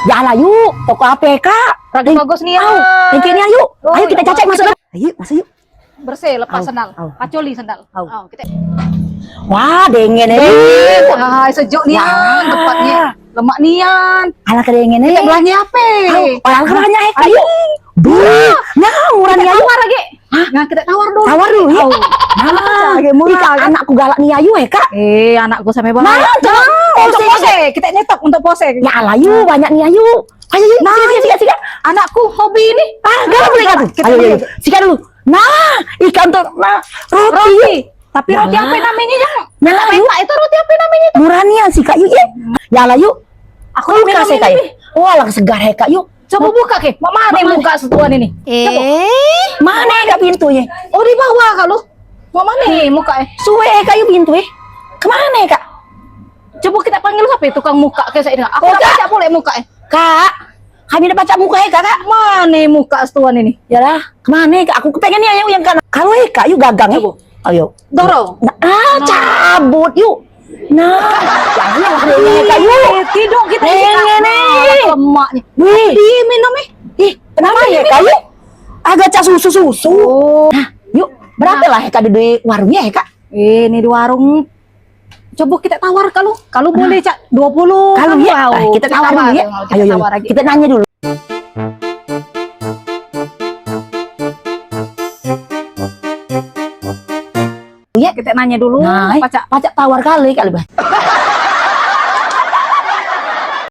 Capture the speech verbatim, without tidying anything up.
Jalan yuk, toko ape, Kak? Raga bagus nian. Au, engke ni, ayo. Ayo, kite cacak masuk. Ayo, masuk yuk. Bersih, lepas sendal. Au. Paculi sendal. Au. Au, kite. Wah, dengen ni. Ah, sejuk nian tempatnye. Lemak nian. Alah, kedengen ni. Kite belanja ape? Au, alah, belanja, eh, kayu. Duh, nah, murah nian. Tawar lagi. Hah? Nah, kite tawar dulu. Tawar dulu, ya? Au. Nah, lagi murah, Kak. Anakku galak ni ayu, eh, Kak. Eh, anakku sampe bae. Nah, untuk pose, kite nyetok untuk pose. Ya Allah, yu, banyak ni ayu. Ayo, yuk, nah, sikat, sikat, sikat. Anakku hobi ini. Ah, galak boleh, galak. Ayo, ayo, ayo. Sikat dulu. Nah, ikan tuh, nah, roti. Roti. Tapi roti ape namenye, Jang? Nah, yuk. Itu roti ape namenye itu? Murah nian sih, Kak, yuk, ya. Ya lah, yuk. Aku kulkas, Kak, yuk. Wah, lah segar, eh, Kak, yuk. Coba buka, ke. Mak mane muka setuan ini? Coba. Eh, mane, Kak, pintunye? Oh, di bawah, Kak, lu. Mak mane muka, eh? Suwe, Kak, yuk, pintu, eh. Kemane, Kak? Coba kita panggil siapa tukang muka ke saya dengar. Aku tak pacak boleh muka, eh. Kak, kami dak pacak muka, eh, Kak, Kak. Mane muka setuan ini? Yalah, kemane, Kak? Aku kepengen ni ayo yang kan. Kalau, eh, Kak, yuk gagang, eh. Coba. Ayo. Dorong. Nah, ah, cabut, yuk. Nah, jangan lah, Kak, yuk. Eh, tidur kita ni, Kak. Nah, lemaknya. Wih. Diminum, eh. Ih, kenapa ya, Kak, yuk? Agak cak susu-susu. Oh. Nah, yuk, berapa lah, Kak, di warungnya, ya, Kak? Eh, ini di warung. Coba kita tawar kalau, kalau boleh, Cak, dua puluh. Kalau ya, kita tawar dulu, ya. Ayo, ayo, kita nanya dulu. Ya, kita nanya dulu. Nah, pacak, pacak tawar kali, kali, bah.